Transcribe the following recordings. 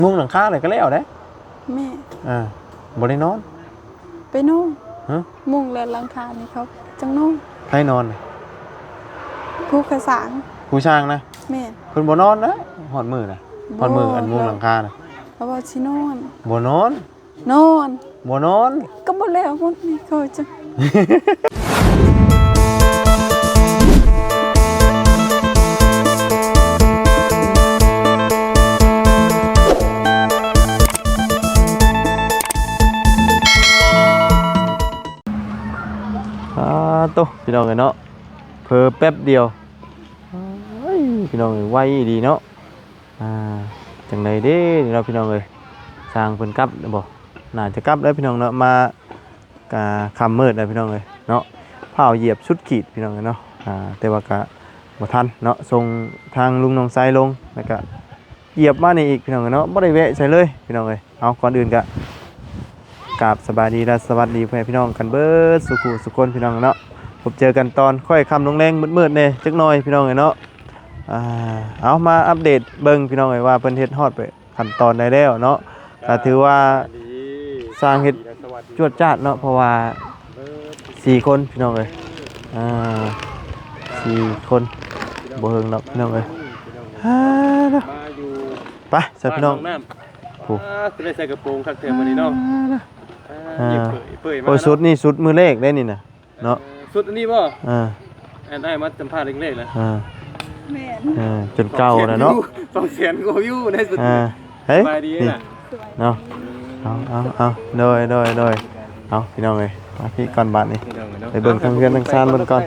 ມຸງຫຼັງຄາແລ້ວກໍແລ້ວເດ້. ແມ່ນ. ອ່າ ບໍ່ໄດ້ນອນ? ໄປນອນ. ຮະ? ມຸງແລ້ວຫຼັງຄານີ້ເຂົາຈັ່ງນອນ. ໃຜນອນ? ຜູ້ຂ້າສ້າງ. ຜູ້ສ້າງນະ? ແມ່ນ. ເພິ່ນບໍ່ນອນນະ ຮອດມື້ນະ. ບໍ່. ຮອດມື້ອັນມຸງຫຼັງຄານະ. ເຂົາວ່າຊິນອນ. ບໍ່ນອນ. ນອນ. ບໍ່ນອນ. ກໍບໍ່ແລ້ວໝົດນີ້ ເຂົາຈັ່ງ ອາໂຕ ພີ່ນ້ອງເອີຍເນາະ ເຜີແປັບດຽວ. ໂອ້ຍ ພີ່ນ້ອງເອີຍ ໄວອີ່ຫຼີເນາະ. ອ່າ ຈັ່ງໃດເດ້ນີ້ເນາະ ພີ່ນ້ອງເອີຍ ຊ່າງເພິ່ນກັບແລ້ວບໍ່? ໜ້າຈະກັບແລ້ວ ພີ່ນ້ອງເນາະ ມາ ກະຄ່ຳມືດແລ້ວ ພີ່ນ້ອງເອີຍເນາະ. ຟ້າວຢຽບສຸດຂີດ ພີ່ນ້ອງເອີຍເນາະ. ອ່າ ແຕ່ວ່າກະບໍ່ທັນເນາະ ສົ່ງທາງລຸງນ້ອງຊາຍລົງ ແລ້ວກະຢຽບມານີ້ອີກ ພີ່ນ້ອງເອີຍເນາະ ບໍ່ໄດ້ແວະໃສເລີຍ ພີ່ນ້ອງເອີຍ. ເອົາ ກ່ອນອື່ນກະກາບສະບາຍດີ ແລະ ສະຫວັດດີພໍ່ແມ່ພີ່ນ້ອງກັນເບິດສູ່ຄູ່ສູ່ຄົນ ພີ່ນ້ອງເນາະ. ພົບເຈີກັນຕອນຄ່ອຍຄ່ຳລົງແລງ ມືດໆແດ່ຈັກໜ່ອຍ ພີ່ນ້ອງເອີຍເນາະ. ອ່າ ເອົາ ມາອັບເດດເບິ່ງ ພີ່ນ້ອງເອີຍ ວ່າເພິ່ນເຮັດຮອດໄປ ຂັ້ນຕອນໃດແລ້ວເນາະ. ກໍຖືວ່າຊ່າງເຮັດຈວດຈາດເນາະ ເພາະວ່າສີ່ຄົນ ພີ່ນ້ອງເອີຍ ອ່າ ສີ່ຄົນ ບໍ່ເຮິງດອກ ພີ່ນ້ອງເອີຍ. ອ່າ ໄປຊະ ພີ່ນ້ອງ. ໂອ້ ຄືໄດ້ໃສ່ກະໂປງຄັກແທ້ມື້ນີ້ເນາະ. ອ່າ ໂອ້ຍ ຊຸດນີ້ຊຸດມື້ແລກໄດ໋ນີ້ນະ. ເນາະ ເອີ ຊຸດອັນນີ້ບໍ່? ອ່າ ອັນອ້າຍມາສຳພາດເລັກໆນະ. ອ່າ ແມ່ນ ເອີ ຈົນເກົ່າແລ້ວເນາະ ສອງແສນກວ່າວິວໃນສຸດ. ອ່າ ເຮີ້ຍ ສະບາຍດີນະ ເນາະ. ເອົາ ເອົາ ເອົາ ໂດຍ ໂດຍ ໂດຍ. ເອົາ ພີ່ນ້ອງເອີຍ ມາພີ້ກ່ອນບາດນີ້ ໄປເບິ່ງທາງເຮືອນທາງຊານເພິ່ນກ່ອນ.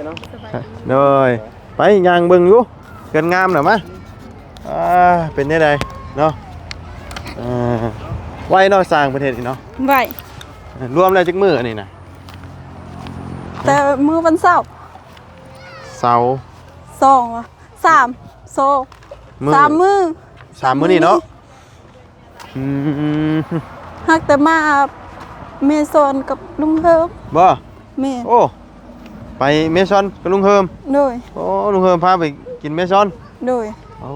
ໂດຍ ໄປຍ່າງເບິ່ງຢູ່ ເຮືອນງາມນະ ມາ. ອ່າ ເປັນແນວໃດເນາະ? ເອີ ໄວເນາະ ຊ່າງເພິ່ນເຮັດນີ້ເນາະ. ໄວ. ລວມແລ້ວຈັກມື້ອັນນີ້ນະ? ແຕ່ມື້ວັນເສົາ ເສົາ ສອງ ສາມ ສອງ ມື້ ສາມມື້ ສາມມື້ນີ້ເນາະ. ອືມ ຫາກແຕ່ມາເມຊອນກັບລຸງເຮີມ. ບໍ່? ແມ່ນ. ໂອ້ ໄປເມຊອນກັບລຸງເຮີມ. ໂດຍ. ໂອ້ ລຸງເຮີມພາໄປກິນເມຊອນ. ໂດຍ. ໂອ້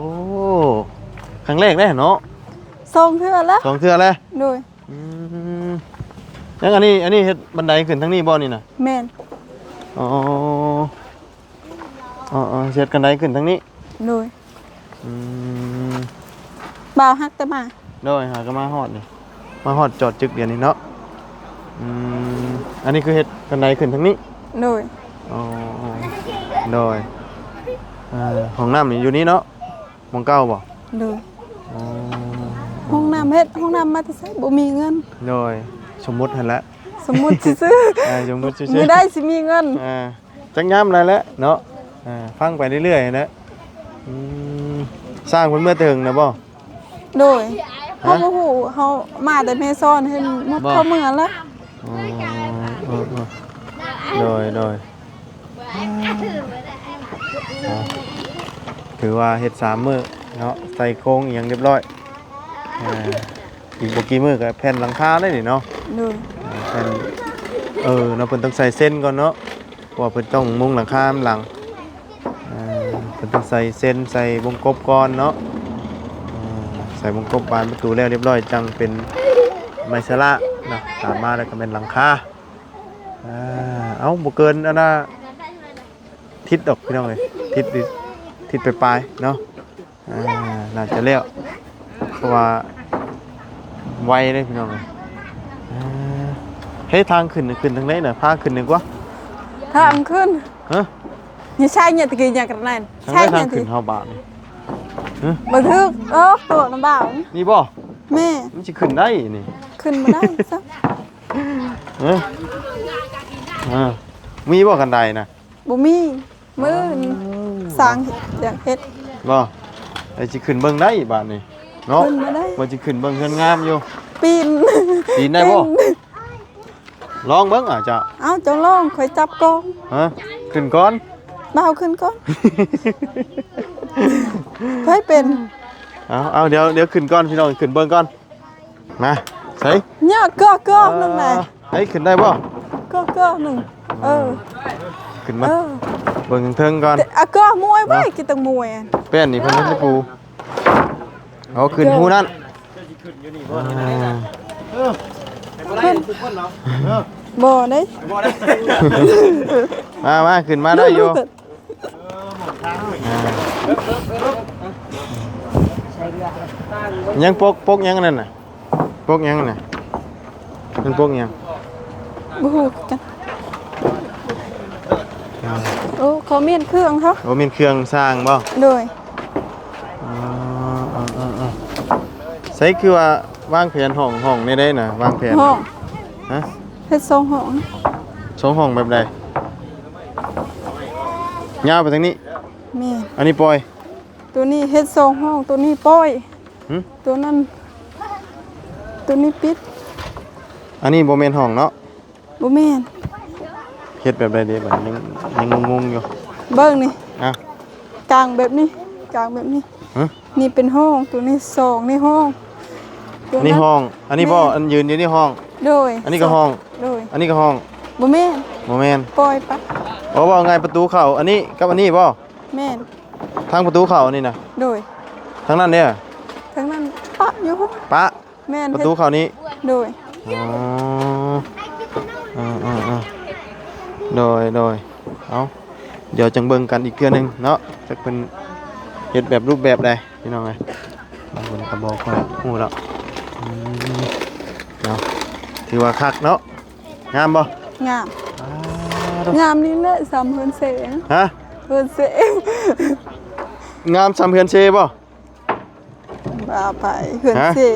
ຄັ້ງແລກເດ້ເນາະ? ສອງເທື່ອແລ້ວ ສອງເທື່ອແລ້ວ. ໂດຍ. ອືມ ຍັງອັນນີ້ ອັນນີ້ເຮັດບັນໄດຂຶ້ນທາງນີ້ບໍ່ນີ້ນະ? ແມ່ນ. ອໍ ອໍ ເຮັດບັນໄດຂຶ້ນທາງນີ້. ໂດຍ. ອືມ ບ່າວຫາກແຕ່ມາ. ໂດຍ ຫາກະມາຮອດນີ້ ມາຮອດຈອດຈຶກດຽວນີ້ເນາະ. ອືມ ອັນນີ້ຄືເຮັດບັນໄດຂຶ້ນທາງນີ້. ໂດຍ. ອໍ ໂດຍ. ເອີ ຫ້ອງນ້ຳນີ້ຢູ່ນີ້ເນາະ? ໝ່ອງເກົ່າບໍ່? ໂດຍ. ອໍ ຫ້ອງນ້ຳເຮັດ ຫ້ອງນ້ຳມາແຕ່ໃສ? ບໍ່ມີເງິນ. ໂດຍ. ສົມມຸດຫັ້ນແຫຼະ ສົມມຸດຊື່ໆ. ເອີ ສົມມຸດຊື່ໆ ມື້ໃດຊິມີເງິນ. ອ່າ ຈັກຍາມໃດແຫຼະເນາະ. ເອີ ຟັງໄປເລື້ອຍໆຫັ້ນແຫຼະ. ອືມ ຊ່າງເພິ່ນເມືອແຕ່ເຫິງນະບໍ່? ໂດຍ. ຮະ? ເຮົາບໍ່ຮູ້ ເຮົາມາແຕ່ເມຊອນ ເຫັນໝົດ ບໍ່ ເຂົາເມືອແລ້ວ. ອໍ ເອີ ເອີ ໂດຍ ໂດຍ. ອ່າ ຖືວ່າເຮັດສາມມື້ເນາະ ໃສ່ໂຄງອີ່ຫຍັງຮຽບຮ້ອຍ. ອ່າ ອີກບໍ່ກີ່ມື້ກໍແຜ່ນຫຼັງຄາໄດ້ນີ້ເນາະ. ໂດຍ. ແຜ່ນ ເອີ ເນາະ ເພິ່ນຕ້ອງໃສ່ເຊັນກ່ອນເນາະ ເພາະວ່າເພິ່ນຕ້ອງມຸງຫຼັງຄານຳຫຼັງ. ເອີ ເພິ່ນຕ້ອງໃສ່ເຊັນ ໃສ່ວົງກົບກ່ອນເນາະ. ເອີ ໃສ່ວົງກົບບານປະຕູແລ້ວຮຽບຮ້ອຍ ຈັ່ງເປັນໄມ້ສະລະເນາະ ຕາມມາແລ້ວກໍແມ່ນຫຼັງຄາ. ອ່າ ເອົ້າ ບໍ່ເກີນອັນນ່າ ທິດດອກ ພີ່ນ້ອງເອີຍ ທິດ ທິດປາຍໆເນາະ. ອ່າ ໜ້າຈະແລ້ວ ເພາະວ່າໄວເດ້ ພີ່ນ້ອງເອີຍ. ອ່າ ເຮີ້ຍ ທາງຂຶ້ນ ຂຶ້ນທາງໃດນະ? ພາຂຶ້ນດີກວ່າ ທາງຂຶ້ນ. ຮະ? ນີ້ໃຊ່ເນຍ ຕະກີ້ເນຍກະນັ້ນ ທາງໃດ ໃຊ່ເນຍ ທາງຂຶ້ນເຮົາບາດນີ້? ຮະ? ບໍ່ຖືກ. ເອີ ຕົວະນຳບ່າວນີ້ບໍ່? ແມ່ ມັນຊິຂຶ້ນໄດ້ນີ້? ຂຶ້ນບໍ່ໄດ້ຊ້ຳ. ຮະ? ອ່າ ມີບໍ່ຄັນໄດນະ? ບໍ່ມີ. ມື້ອື່ນ ອ້າວ ຊ່າງຢາກເຮັດບໍ່? ໄດ້ຊິຂຶ້ນເບິ່ງໄດ້ບາດນີ້ເນາະ. ຂຶ້ນບໍ່ໄດ້ ວ່າຊິຂຶ້ນເບິ່ງເຮືອນງາມຢູ່. ປີນ ປີນໄດ້ບໍ່? ປີນ ລອງເບິ່ງ ອາ ເຈົ້າ. ເອົ້າ ເຈົ້າລອງ ຂ້ອຍຈັບກ່ອນ. ຮະ? ຂຶ້ນກ່ອນ ບ່າວຂຶ້ນກ່ອນ. ໃຜເປັນ? ເອົາ ເອົາ ດຽວ ດຽວຂຶ້ນກ່ອນ ພີ່ນ້ອງ ຂຶ້ນເບິ່ງກ່ອນ. ມາ ໃສ່ ຍາກ ກໍ ກໍ ເອີ ນັ້ນແຫຼະ. ໃຫ້ຂຶ້ນໄດ້ບໍ່? ກໍ ກໍ ໜຶ່ງ. ເອີ ຂຶ້ນມາ ເອີ ເບິ່ງເທິງກ່ອນ. ອາ ກໍ ມວຍໄວ້ ເນາະ ກິນຕັງມວຍ. ແປ້ນນີ້ເພິ່ນເຮັດໃຫ້ປູ. ເອົາ ຂຶ້ນ ກໍ ຫູນັ້ນ. ຂຶ້ນຢູ່ນີ້ບໍ່ນີ້ນະ ອ່າ ເອີ ບໍ່ໄດ້ທຸກຄົນເນາະ ເອີ ບໍ່ເດ້ ບໍ່ໄດ້ ມາ ມາ ຂຶ້ນມາໄດ້ຢູ່ ອ່າ ຍັງປົກ ປົກຍັງອັນນັ້ນນະ ປົກຫຍັງນະ? ມັນປົກຫຍັງ? ບໍ່ຮູ້ຄືກັນ. ອ່າ ໂອ້ ເຂົາມ້ຽນເຄື່ອງເຂົາ. ໂອ້ ມ້ຽນເຄື່ອງສ້າງບໍ່? ໂດຍ. ອໍ ໃສຄືວ່າວາງແຜນຫ້ອງ ຫ້ອງແນວໃດນະ? ວາງແຜນ ຫ້ອງ ຮະ? ເຮັດສອງຫ້ອງ. ສອງຫ້ອງແບບໃດ? ຍາວໄປທາງນີ້? ແມ່ນ. ອັນນີ້ປ່ອຍ? ໂຕນີ້ເຮັດສອງຫ້ອງ ໂຕນີ້ປ່ອຍ. ຫຶ? ໂຕນັ້ນ ໂຕນີ້ປິດ. ອັນນີ້ບໍ່ແມ່ນຫ້ອງເນາະ? ບໍ່ແມ່ນ. ເຮັດແບບໃດເດບັດນີ້? ຍັງ ຍັງງົງໆຢູ່. ເບິ່ງນີ້ ອ່ະ ກາງແບບນີ້ ກາງແບບນີ້. ຫຶ? ນີ້ເປັນຫ້ອງ ໂຕນີ້ສອງ ນີ້ຫ້ອງ. ໂຕນັ້ນ ອັນນີ້ຫ້ອງ ອັນນີ້ບໍ່? ແມ່ນ. ອັນຢືນຢູ່ນີ້ຫ້ອງ. ໂດຍ. ອັນນີ້ກໍຫ້ອງ. ໂດຍ. ອັນນີ້ກໍຫ້ອງ. ບໍ່ແມ່ນ. ບໍ່ແມ່ນ. ປ່ອຍປະ. ເວົ້າ ເວົ້າງ່າຍປະຕູເຂົ້າ ອັນນີ້ກັບອັນນີ້ບໍ່? ແມ່ນ. ທາງປະຕູເຂົ້ານີ້ນະ? ໂດຍ. ທາງນັ້ນເດ້? ທາງນັ້ນປະຢູ່. ປະ? ແມ່ນ. ປະຕູເຂົ້ານີ້? ໂດຍ. ອໍ ເອີໆໆ ໂດຍໆ ເອົາ ດຽວຈັ່ງເບິ່ງກັນອີກເທື່ອໜຶ່ງເນາະ ຈັກເພິ່ນເຮັດແບບຮູບແບບໃດພີ່ນ້ອງເອີຍ. ບາງຄົນກໍບໍ່ຄ່ອຍຮູ້ດອກ. ອືມ ເນາະ ຖືວ່າຄັກເນາະ. ງາມບໍ່? ງາມ. ອ່າ ງາມນີ້ແຫຼະ ສ່ຳເຮືອນເຊ. ຮະ? ເຮືອນເຊ. ງາມສ່ຳເຮືອນເຊບໍ່? ວ່າໄປ ເຮືອນເຊ. ຮະ?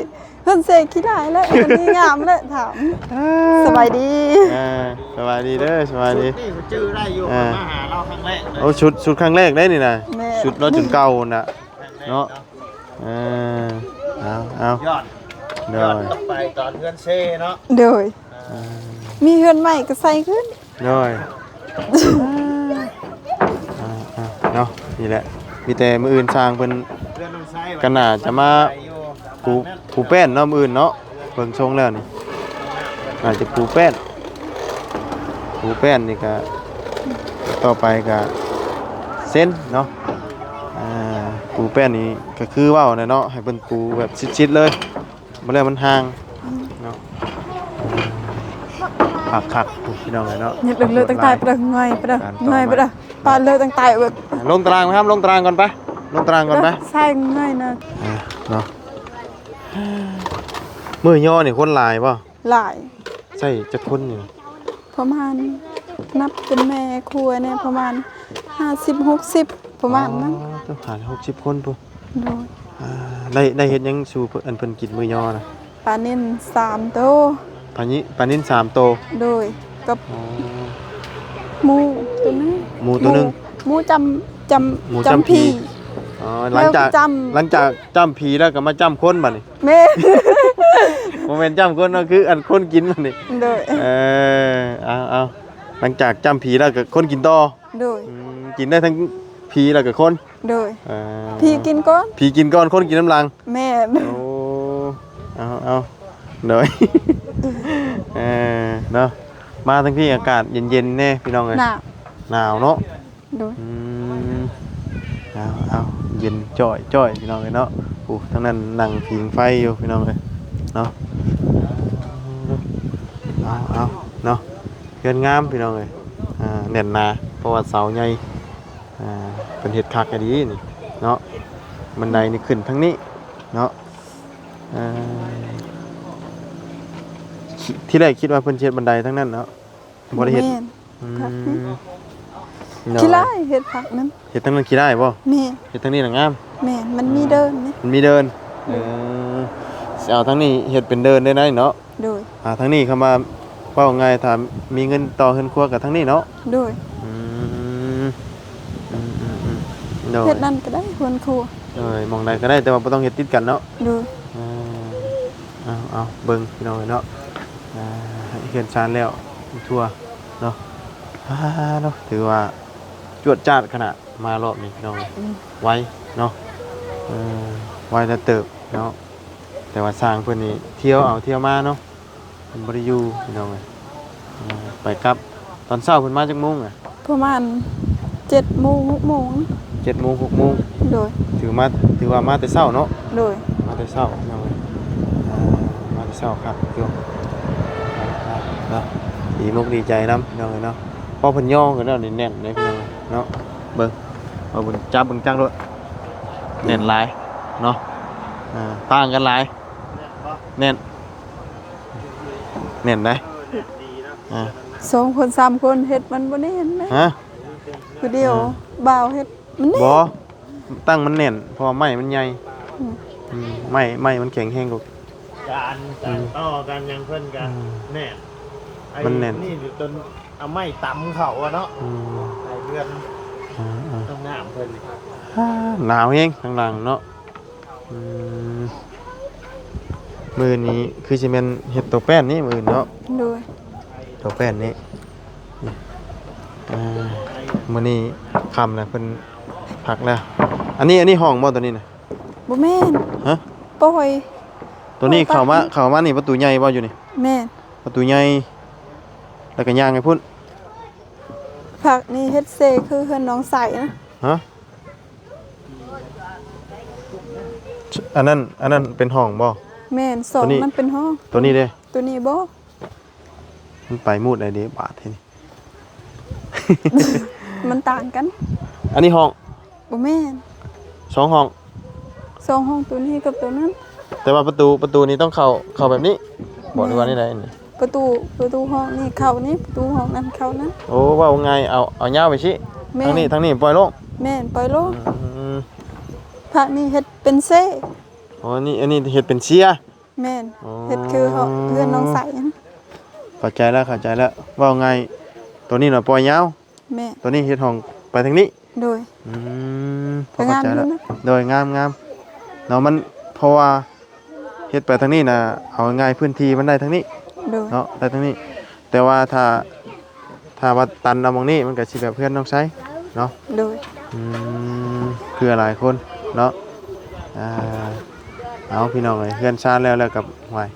ເຮືອນເຊຂີ້ຮ້າຍແຫຼະ ເຮືອນນີ້ງາມແຫຼະ ຖາມ. ອ່າ ສະບາຍດີ. ອ່າ ສະບາຍດີເດີ ສະບາຍດີ. ຊຸດນີ້ກໍຈື່ໄດ້ຢູ່ ອ່າ ມາຫາລາວຄັ້ງແລກເລີຍ. ໂອ້ ຊຸດ ຊຸດຄັ້ງແລກເດ້ນີ້ນະ. ແມ່ນ. ຊຸດລາວຈົນເກົ່ານະ ເນາະ. ເອີ ເອົາ ເອົາ ຍ້ອນ ໂດຍ ຍ້ອນກັບໄປຕອນເຮືອນເຊເນາະ. ໂດຍ. ອ່າ ມີເຮືອນໃໝ່ກໍໃສ່ຄືນ. ໂດຍ. ອ່າ ເນາະ ນີ້ແຫຼະ ມີແຕ່ມື້ອື່ນຊ່າງເພິ່ນ ເຮືອນນ້ອງຊາຍ ກໍໜ້າຈະມາ ປູ ປູແປ້ນເນາະ ມື້ອື່ນເນາະ. ເບິ່ງຊົງແລ້ວນີ້ ໜ້າຈະປູແປ້ນ ປູແປ້ນນີ້ກະ ຕໍ່ໄປກະເຊັນເນາະ. ອ່າ ປູແປ້ນນີ້ກະຄືເວົ້າແຫຼະເນາະ ໃຫ້ເພິ່ນປູແບບຊິດໆເລີຍ ບໍ່ແລ້ວມັນຫ່າງເນາະ. ຄັກໆ ພີ່ນ້ອງເອີຍເນາະ. ເລີກຕັ້ງແຕ່ປະເດີ ງ່າຍປະເດີ ງ່າຍປະເດີ ປາເລີກຕັ້ງແຕ່ແບບ ລົງຕາລາງໄປ ລງຕາລາງກ່ອນໄປ ລົງຕາລາງກ່ອນໄປ. ໃຊ່ ງ່າຍນະ ອ່າ ເນາະ. ມື້ຍໍນີ້ຄົນຫຼາຍບໍ່? ຫຼາຍ. ໃຊ້ຈັກຄົນນີ້? ປະມານ ນັບເປັນແມ່ຄົວແດ່ ປະມານຫ້າສິບ ຫົກສິບ ປະມານນັ້ນ. ອໍ ຫ້າສິບ ຫົກສິບຄົນພຸ້ນ. ໂດຍ. ອ່າ ໄດ້ ໄດ້ເຮັດຫຍັງສູ່ເພິ່ນ ອັນເພິ່ນກິນມື້ຍໍນະ? ປານິນສາມໂຕ. ປານິ ປານິນສາມໂຕ. ໂດຍ. ກັບ ອໍ ໝູໂຕໜຶ່ງ. ໝູໂຕໜຶ່ງ. ໝູ ໝູຈຳ ຈຳ ໝູຈຳຜີ. ຈຳຜີ. ອໍ ຫຼັງຈາກ ແລ້ວກໍຈຳ ຫຼັງຈາກຈຳຜີແລ້ວກໍມາຈຳຄົນບັດນີ້. ແມ່ນ. ບໍ່ແມ່ນຈຳຄົນເນາະ ຄືອັນຄົນກິນມັນນີ້. ໂດຍ. ເອີ ເອົາໆ ຫຼັງຈາກຈຳຜີແລ້ວກໍຄົນກິນຕໍ່. ໂດຍ. ອືມ ກິນໄດ້ທັງຜີແລ້ວກໍຄົນ. ໂດຍ. ເອີ ຜີກິນກ່ອນ ຜີກິນກ່ອນ ຄົນກິນນຳຫຼັງ. ແມ່ນ. ໂອ້ ເອົາໆ ໂດຍ. ເອີ ເນາະ ມາທາງພີ້ອາກາດເຢັນໆແດ່ພີ່ນ້ອງເອີຍ. ໜາວ ໜາວເນາະ. ໂດຍ. ອືມ ເອົາໆ ເຢັນຈ້ອຍໆ ພີ່ນ້ອງເອີຍເນາະ. ໂອ້ ທາງນັ້ນນັ່ງຜິງໄຟຢູ່ພີ່ນ້ອງເອີຍເນາະ. ເອົາໆ ເນາະ ເຮືອນງາມພີ່ນ້ອງເອີຍ. ອ່າ ແໜ້ນໜາ ເພາະວ່າເສົາໃຫຍ່. ອ່າ ເພິ່ນເຮັດຄັກອີ່ຫຼີນີ້ເນາະ. ບັນໄດນີ້ຂຶ້ນທາງນີ້ເນາະ. ເອີ ທີ່ແລກຄິດວ່າເພິ່ນຊິເຮັດບັນໄດທາງນັ້ນເນາະ. ບໍ່ໄດ້ເຮັດ. ແມ່ນ. ອືມ ໂດຍ. ຂີ້ຮ້າຍ ເຮັດພັກນັ້ນ. ເຮັດທາງນັ້ນຂີ້ຮ້າຍບໍ່? ແມ່ນ. ເຮັດທາງນີ້ນະງາມ. ແມ່ນ. ມັນມີເດີ່ນເດ້. ອືມ ມັນມີເດີ່ນ. ໂດຍ. ເອີ ຊິເອົາທາງນີ້ເຮັດເປັນເດີ່ນໄດ້ໄດ໋ເນາະ. ໂດຍ. ອ່າ ທາງນີ້ຄຳວ່າເວົ້າງ່າຍ ຖ້າມີເງິນຕໍ່ເຮືອນຄົວກໍທາງນີ້ເນາະ. ໂດຍ. ອືມ ອືມໆໆ ໂດຍ. ເຮັດນັ້ນກໍໄດ້ ເຮືອນຄົວ. ໂດຍ. ໝ່ອງໃດກໍໄດ້ ແຕ່ວ່າບໍ່ຕ້ອງເຮັດຕິດກັນເນາະ. ໂດຍ. ເອີ ເອົາໆ ເບິ່ງພີ່ນ້ອງເອີຍເນາະ. ອ່າ ເຮືອນຊານແລ້ວທົ່ວເນາະ. ອ່າ ເນາະ ຖືວ່າຈວດຈາດຂະໜາດ ມາຮອບນີ້ພີ່ນ້ອງເອີຍ. ອືມ ໄວເນາະ. ເອີ ໄວແລ້ວເຕີບເນາະ. ແຕ່ວ່າຊ່າງເພິ່ນນີ້ທ່ຽວເອົາທ່ຽວມາເນາະ. ເພິ່ນບໍ່ໄດ້ຢູ່ພີ່ນ້ອງເອີຍ. ເອີ ໄປກັບ ຕອນເຊົ້າເພິ່ນມາຈັກໂມງອະ? ປະມານເຈັດໂມງ ຫົກໂມງ. ເຈັດໂມງ ຫົກໂມງ. ໂດຍ. ຖືມາ ຖືວ່າມາແຕ່ເຊົ້າເນາະ. ໂດຍ. ມາແຕ່ເຊົ້າພີ່ນ້ອງເອີຍ. ເຈົ້າຄັກຢູ່ເນາະ ດີມຸກດີໃຈນຳພີ່ນ້ອງເອີຍເນາະ. ພໍເພິ່ນຍໍຂຶ້ນແລ້ວນີ້ແໜ້ນເດ້ພີ່ນ້ອງເນາະ. ເບິ່ງ ເອົາເບິ່ງ ຈັບເບິ່ງຈັກໂລດ ແໜ້ນຫຼາຍເນາະ. ອ່າ ຕ່າງກັນຫຼາຍ ແໜ້ນ ແໜ້ນໄດ໋. ອ່າ ສອງຄົນສາມຄົນເຮັດມັນບໍ່ແໜ້ນນະ. ຮະ? ຜູ້ດຽວ ອ່າ ບ່າວເຮັດມັນແໜ້ນ. ບໍ່ ຕັ້ງມັນແໜ້ນ ເພາະວ່າໄມ້ມັນໃຫຍ່. ອືມ ອືມ ໄມ້ ໄມ້ມັນແຂງແຮງກວ່າ ການ ອືມ ການຕໍ່ການຫຍັງເພິ່ນກະ ອືມ ແໜ້ນ. ມັນແໜ້ນ ໄອ້ນີ້ຢູ່ຈົນເອົາໄມ້ຕຳເຂົ້າອະເນາະ. ອືມ ໃຫ້ເຮືອນ ອ່າໆ ຫ້ອງນ້ຳເພິ່ນນີ້. ໜາວແຮງທາງຫຼັງເນາະ. ອືມ ມື້ນີ້ຄືຊິແມ່ນເຮັດໂຕແປ້ນນີ້ມື້ອື່ນເນາະ. ໂດຍ ໂຕແປ້ນນີ້. ອ່າ ມື້ນີ້ຄ່ຳແລ້ວ ເພິ່ນພັກແລ້ວ. ອັນນີ້ ອັນນີ້ຫ້ອງບໍ່ ໂຕນີ້ນະ? ບໍ່ແມ່ນ. ຮະ? ປ່ອຍ ໂຕນີ້ເຂົ້າມາ ເຂົ້າມານີ້ປະຕູໃຫຍ່ບໍ່ ຢູ່ນີ້? ແມ່ນ ປະຕູໃຫຍ່ ແລ້ວກໍຍ່າງໄປພຸ້ນ. ພັກນີ້ເຮັດເຊຄືເຮືອນນ້ອງໃສນະ. ຮະ? ອັນນັ້ນ ອັນນັ້ນເປັນຫ້ອງບໍ່? ແມ່ນ ສອງ ໂຕນີ້ ມັນເປັນຫ້ອງ. ໂຕນີ້ເດ້? ໂຕນີ້ບໍ່. ມັນໄປໝູດໃດເດ້ບາດທີນີ້ ມັນຕ່າງກັນ. ອັນນີ້ຫ້ອງ? ບໍ່ແມ່ນ ສອງຫ້ອງ. ສອງຫ້ອງ ໂຕນີ້ກັບໂຕນັ້ນ. ແຕ່ວ່າປະຕູ ປະຕູນີ້ຕ້ອງເຂົ້າ ເຂົ້າແບບນີ້ບໍ່? ແມ່ນ ຫຼືວ່າແນວໃດນີ້? ປະຕູ ປະຕູຫ້ອງນີ້ເຂົ້ານີ້ ປະຕູຫ້ອງນັ້ນເຂົ້ານັ້ນ. ໂອ້ ເວົ້າງ່າຍ ເອົາ ເອົາຍາວໄປຊີ້. ແມ່ນ ທາງນີ້ ທາງນີ້ປ່ອຍໂລ່ງ. ແມ່ນ ປ່ອຍໂລ່ງ. ອືມ ພາກນີ້ເຮັດເປັນເຊ. ອໍ ນີ້ ອັນນີ້ເຮັດເປັນເຊຍ. ແມ່ນ ອໍ ເຮັດຄືເຮືອນນ້ອງໃສ. ເຂົ້າໃຈແລ້ວ ເຂົ້າໃຈແລ້ວ. ເວົ້າງ່າຍ ໂຕນີ້ນະປ່ອຍຍາວ. ແມ່ນ ໂຕນີ້ເຮັດຫ້ອງໄປທາງນີ້. ໂດຍ ອືມ ພໍເຂົ້າໃຈແລ້ວ. ໂດຍ ງາມໆ ເນາະ. ມັນ ເພາະວ່າເຮັດໄປທາງນີ້ນະ ເອົາງ່າຍໆ ພື້ນທີ່ມັນໄດ້ທາງນີ້. ໂດຍ ເນາະ ໄດ້ທາງນີ້. ແຕ່ວ່າຖ້າ ຖ້າວ່າຕັນເອົາໝ່ອງນີ້ ມັນກໍຊິແບບເຮືອນນ້ອງໃສເນາະ. ໂດຍ ອືມ ເພື່ອຫຼາຍຄົນເນາະ. ອ່າ ເອົາ ພີ່ນ້ອງເອີຍ ເຮືອນຊານແລ້ວ ແລ້ວກໍ ຫ້ວຍ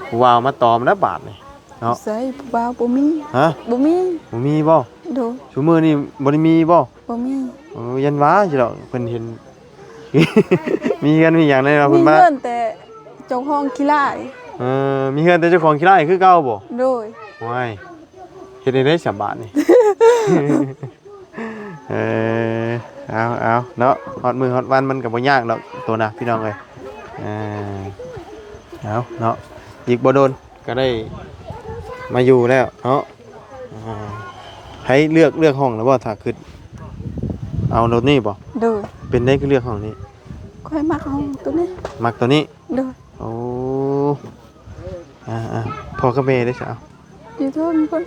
ຜູ້ບ່າວມາຕອມແລ້ວບາດນີ້ເນາະ. ໃສຜູ້ບ່າວ? ບໍ່ມີ. ຮະ? ບໍ່ມີ. ບໍ່ມີບໍ່? ໂດຍ ຊຸມື້ນີ້ບໍ່ໄດ້ມີບໍ່? ບໍ່ມີ. ເອີ ຢ້ານວ່າຢູ່ດອກ ເພິ່ນເຫັນ ມີເຮືອນມີຫຍັງແນ່ເນາະ. ເພິ່ນມາ ມີເຮືອນແຕ່ເຈົ້າຂອງຂີ້ລ້າຍ. ເອີ ມີເຮືອນແຕ່ເຈົ້າຂອງຂີ້ລ້າຍຄືເກົ່າບໍ່? ໂດຍ. ໂອ້ຍ ເຮັດແນວໃດສະບາດນີ້? ເອີ ເອົາ ເອົາເນາະ ຮອດມື້ຮອດວັນມັນກໍບໍ່ຍາກດອກໂຕນະ ພີ່ນ້ອງເອີຍ. ເອີ ເອົາເນາະ ອີກບໍ່ດົນກໍໄດ້ມາຢູ່ແລ້ວເນາະ. ອ່າ ໃຫ້ເລືອກ ເລືອກຫ້ອງແລ້ວບໍ່ ຖ້າຄິດເອົາໂຕນີ້ບໍ່? ໂດຍ. ເປັນໃດຄືເລືອກຫ້ອງນີ້? ຂ້ອຍມັກຫ້ອງໂຕນີ້. ມັກໂຕນີ້? ໂດຍ. ໂອ້ ອ່າໆ ພໍ່ກັບແມ່ເດ້ຊະ? ຢູ່ເທິງພຸ້ນ.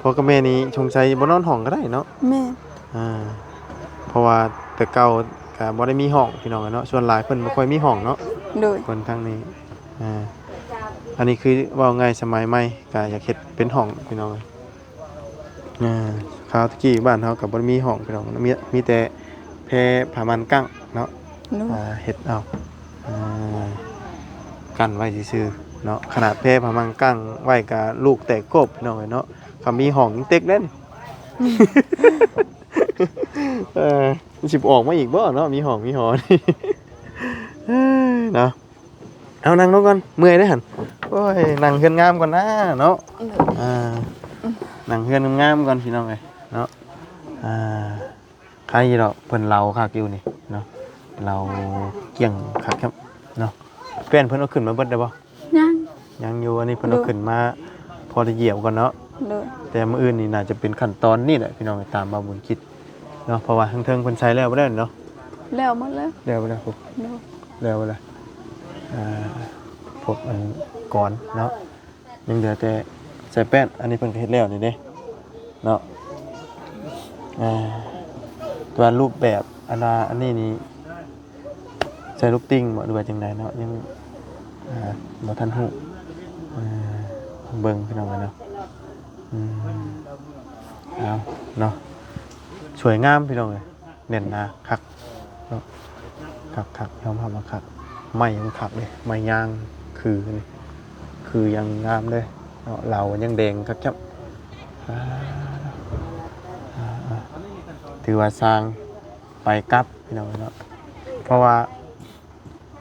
ພໍ່ກັບແມ່ນີ້ສົງໄສບໍ່ນອນຫ້ອງກໍໄດ້ເນາະ? ແມ່ນ. ອ່າ ເພາະວ່າແຕ່ເກົ່າກໍບໍ່ໄດ້ມີຫ້ອງ ພີ່ນ້ອງເອີຍເນາະ. ສ່ວນຫຼາຍເພິ່ນບໍ່ຄ່ອຍມີຫ້ອງເນາະ. ໂດຍ. ຄົນທາງນີ້ ອ່າ ອັນນີ້ຄືເວົ້າງ່າຍສະໄໝໃໝ່ກໍຢາກເຮັດເປັນຫ້ອງ ພີ່ນ້ອງເອີຍ. ອ່າ ຄາວແຕ່ກີ້ບ້ານເຮົາກໍບໍ່ໄດ້ມີຫ້ອງ ພີ່ນ້ອງ ມີ ມີແຕ່ແພຜ້າມ່ານກັ້ງເນາະ. ໂດຍ. ອ່າ ເຮັດເອົາ ອ່າ ກັ້ນໄວ້ຊື່ໆເນາະ. ຂະໜາດແພຜ້າມ່ານກັ້ງໄວ້ກໍລູກແຕກໂກບ ພີ່ນ້ອງເອີຍເນາະ. ຄັນມີຫ້ອງຍັງເຕັກເດ້ນີ້. ເອີ ມັນຊິອອກມາອີກບໍ່ເນາະ ມີຫ້ອງມີຫໍນີ້ ເນາະ. ເອົາ ນັ່ງລົງກ່ອນ ເມື່ອຍເດ້ຫັ້ນ. ໂອ້ຍ ນັ່ງເຮືອນງາມກ່ອນນາເນາະ. ໂດຍ. ອ່າ ນັ່ງເຮືອນງາມໆກ່ອນ ພີ່ນ້ອງເອີຍເນາະ. ອ່າ ໃຄຢູ່ດອກ ເພິ່ນເລົາຄັກຢູ່ນີ້ເນາະ ເລົາກ້ຽງຄັກແທ້ເນາະ. ແປ້ນເພິ່ນເອົາຂຶ້ນມາເບິດແລ້ວບໍ່? ຍັງ ຍັງຢູ່. ອັນນີ້ເພິ່ນເອົາ ໂດຍ ຂຶ້ນມາພໍໄດ້ຢຽບກ່ອນເນາະ. ໂດຍ. ແຕ່ມື້ອື່ນນີ້ໜ້າຈະເປັນຂັ້ນຕອນນີ້ແຫຼະ ພີ່ນ້ອງ ຕາມບ່າວບຸນຄິດເນາະ ເພາະວ່າທາງເທິງເພິ່ນໃສ່ແລ້ວບໍ່ໄດ້ເນາະ. ແລ້ວໝົດແລ້ວ. ແລ້ວບໍ່ໄດ້? ໂດຍ. ແລ້ວບໍ່ໄດ້? ອ່າ ພວກອັນກອນເນາະ ຍັງເຫຼືອແຕ່ໃສ່ແປ້ນ. ອັນນີ້ເພິ່ນກໍເຮັດແລ້ວນີ້ເດ້ເນາະ. ອ່າ ແຕ່ວ່າຮູບແບບອັນວ່າອັນນີ້ນີ້ ໃສ່ລູກຕິ່ງບໍ່ ຫຼືວ່າຈັ່ງໃດເນາະ ຍັງ ອ່າ ບໍ່ທັນຮູ້. ເອີ ເບິ່ງ ພີ່ນ້ອງເອີຍເນາະ. ອືມ ເອົາເນາະ ສວຍງາມ ພີ່ນ້ອງເອີຍ ແໜ້ນໜາຄັກເນາະ. ຄັກໆ ຍອມຮັບວ່າຄັກ. ໄມ້ຍັງຄັກເດ້ ໄມ້ຍາງຄືນີ້ ຄືຍັງງາມເດ້ເນາະ. ເລົາຍັງແດງຄັກຈ້ຳ. ອ່າ ອ່າ ອ່າ ຖືວ່າສ້າງ ໄປກັບ ພີ່ນ້ອງເນາະ. ເພາະວ່າ